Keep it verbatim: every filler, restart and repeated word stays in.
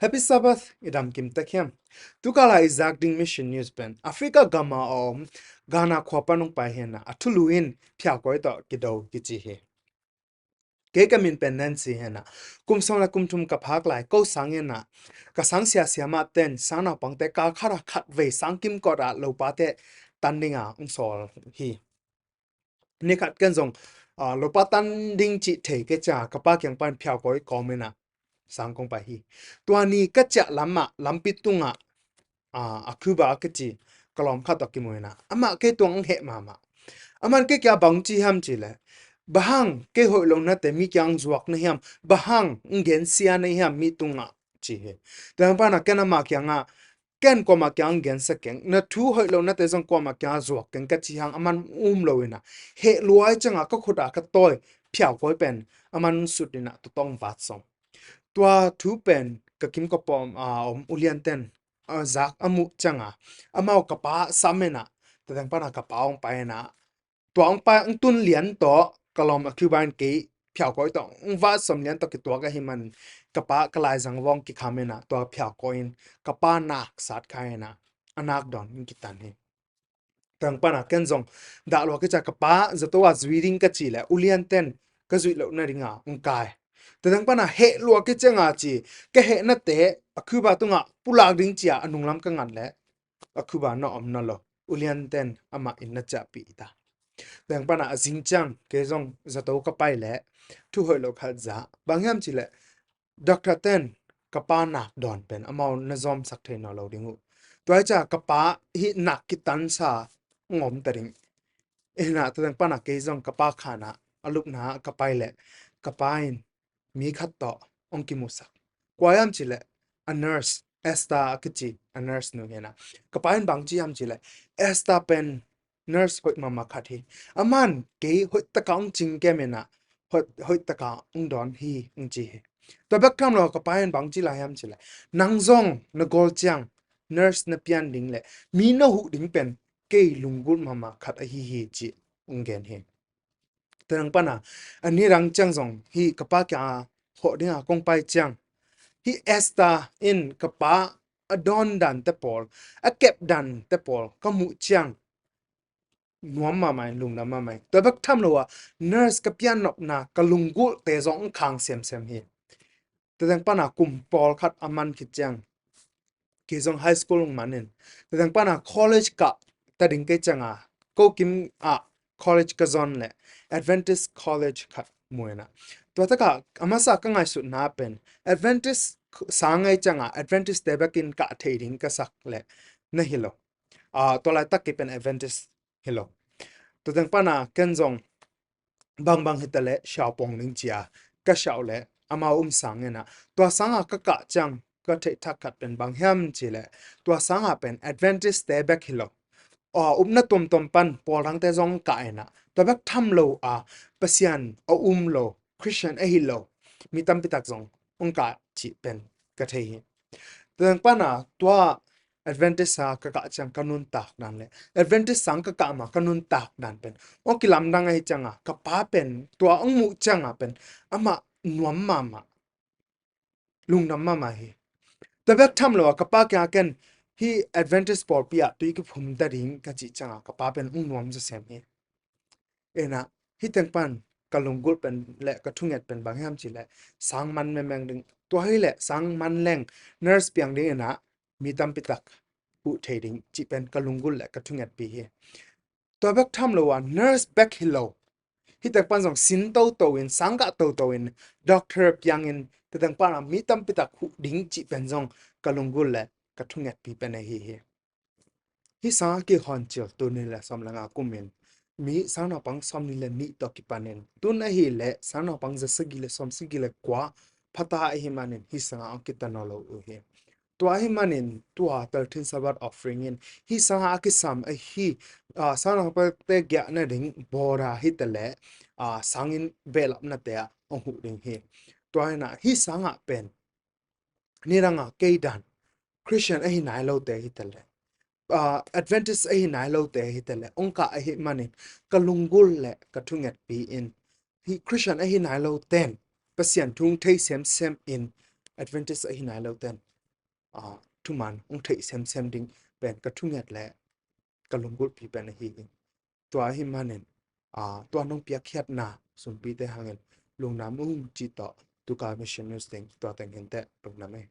Happy Sabbath, i dam kim tek hiam? Tukala i zak ding mission news pen Africa gama a om Ghana khua pan hong pai hi a, a thulu in phiaukawi tawh kido kici hi. Kei ka min pen Nancy hi a, kum sawm le kum thum ka phak lai ko sang hi a, ka sang siasia mah ten sang naupangte kal khat a khat vei sang kimkot ah lopate tan dinga hong sawl hi. Ni khat ken zong, ah, lopa tan ding cih thei kei ciang ka pa kiang pan phiaukawi kawm in a sang kong pai hi. Tua ni ka ciah lamah lampi tungah, ah, a Cuba a kici ka lawm khat tawh kimu in a, amah kei tuang ang heh mahmah. Aman kei kia bang ci hiam ci le, bahang kei hoih lo nate mi kiang zuak na hiam, bahang ng gensia na hiam mi tungah ci hi. Tua pan a ken amah kiangah, ken kuamah kiang gensa keng, na thu hoih lo nate zong kuamah kiang zuak keng ka ci hang aman um lo in a, heh luai cianga ka khut a ka tawi phiaukawi pen aman sut in a tutong vat sawm. Tua thu pen ka kim ka pawm a om ulian ten a zak a muh cianga amau ka pa sam in a, tateng pan a ka pa hong pai in a, tua hong pai hong tun lian tawh ka lawm a Cuba in kei phiaukawi tawh hong vat sawm lian tawh kituak ahi man ka pa ka laizang vawng kikham in a, tua phiaukawi in ka pa nak sat kha in a, a nak dawn in kitan hi. Tateng pan a ken zong dah lua kei ciang ka pa zato a zui ding ka ci le ulian ten ka zuih loh na dinga hong kai. Tateng pan a heh lua kei cianga ci, ka heh nate a Cuba tungah pulak ding cia a nunglam ka ngat le a Cuba na om na lo, ulian ten amah in na ciahpih ta. Tateng pan a a zing ciang kei zong zato ka pai le thu hoih lo khat za, bang hiam ci le, doctor ten ka pa nak dawn pen amau na zawmsak thei nawn lo ding uh. Tua hi ciang ka pa hih nak kitansa ngawm ta ding. Ina tateng pan a kei zong ka pa khan a a lupna ka pai le ka pa in mi khat tawh hong kimusak. Kua hiam ci le a nurse, Esther a kici a nurse nu hi a. Ka pa in bang ci hiam ci le, Esther pen nurse hoih mahmah khat hi. Aman kei hoih taka hong cing kem in a, hoih, hoih taka hong dawn hi hong ci hi. Tua bek tham lo ka pa in bang ci lai hiam ci le, nang zong na gawl ciang nurse na pian ding le mi na huh ding pen kei lunggulh mahmah khat ahi hi ci hong gen hi. Tateng pan a a ni dang ciang zong hih ka pa kia hawh dinga kong pai ciang hih Esther in ka pa a dawn dante pawl, a kep dante pawl ka muh ciang nuam mahmah in, lungdam mahmah in. Tua bek tham lo a nurse ka pian nopna ka lunggulhte zong khang semsem hi. Tateng pan a kum pawlkhat a man khit ciang kei zong high school hong man in, tateng pan a college kah ta ding kei cianga ko kim ah college ka zon le Adventist college khat mu in a, tua taka a masa ka ngaihsutna pen Adventist sang ngai cianga Adventist te bekin kah thei ding ka sak le na hi lo. Ah, tua laitak kei pen Adventist hi lo. Tateng pan a ken zong bangbang hi ta le siaupong ding cia ka siau le amau um sang in a, tua sanga ka kah ciang ka theih thak khat pen bang hiam ci le, tua sanga pen Adventist te bek hi lo, aw, upna tuamtuam pan pawl dangte zong kah in a, tua bek tham lo a Pasian a um lo, Christian ahi lo mi tampi tak zong hong kah cih pen ka thei hi. Tateng pan a tua Adventist a ka kah ciang ka nuntak dan le Adventist sang ka kah ma ka nuntak dan pen hong kilamdang ahi cianga ka pa pen tua hong muh cianga pen amah nuam mahmah, lungdam mahmah hi. Tua bek tham lo a ka pa kia ken hih Adventist pawlpi ah tui kiphum ta ding ka cih cianga ka pa pen hong nuam zasem hi. Ina, hih teng pan ka lunggulh pen le ka thunget pen bang hiam ci le sang man memeng ding. Tua hi le sang man leng nurse piang ding ina mi tampi tak huh thei ding cih pen ka lunggulh le ka thungetpi hi. Tua bek tham lo a nurse bek hi lo, hih teng pan zong sin toto in, sang kah toto in, doctor piang in, tua teng pan a mi tampi tak huh ding cih pen zong ka lunggulh le ka thungetpi pen ahi hi. Hih sanga kihon cil tul nih le sawm le nga kumin mi sang naupang sawm nih le nih tawh kipanin tun ahih leh sang naupang za sagih le sawm sagih le kua phata ahih manin hih sanga hong kitawn nawn lo uh hi. Tua ahih manin tua thirteenth Sabbath offering in hih sanga a kisam ahi, ah, sang naupangte giahna ding border hi ta leh, ah, sanginn behlapnate ah hong huh ding hi. Tua hi a hih sanga pen nidanga kei dan Christian ahi nai lote hi ta leh, ah, Adventist ahi nai lote hi ta leh hong kah ahih manin ka lunggulh le ka thungetpi in hih Christian ahi nai loten Pasian thu thei semsem in Adventist ahi nai loten aa, thuman hong theih semsem ding pen ka thunget le ka lunggulhpi pen ahi hi. Tua ahih manin, aa, tua nong piakkhiatna sumpite hangin lungdam ung cih tawh, tu ka Mission News teng tua teng hi inteh, lungdam ei.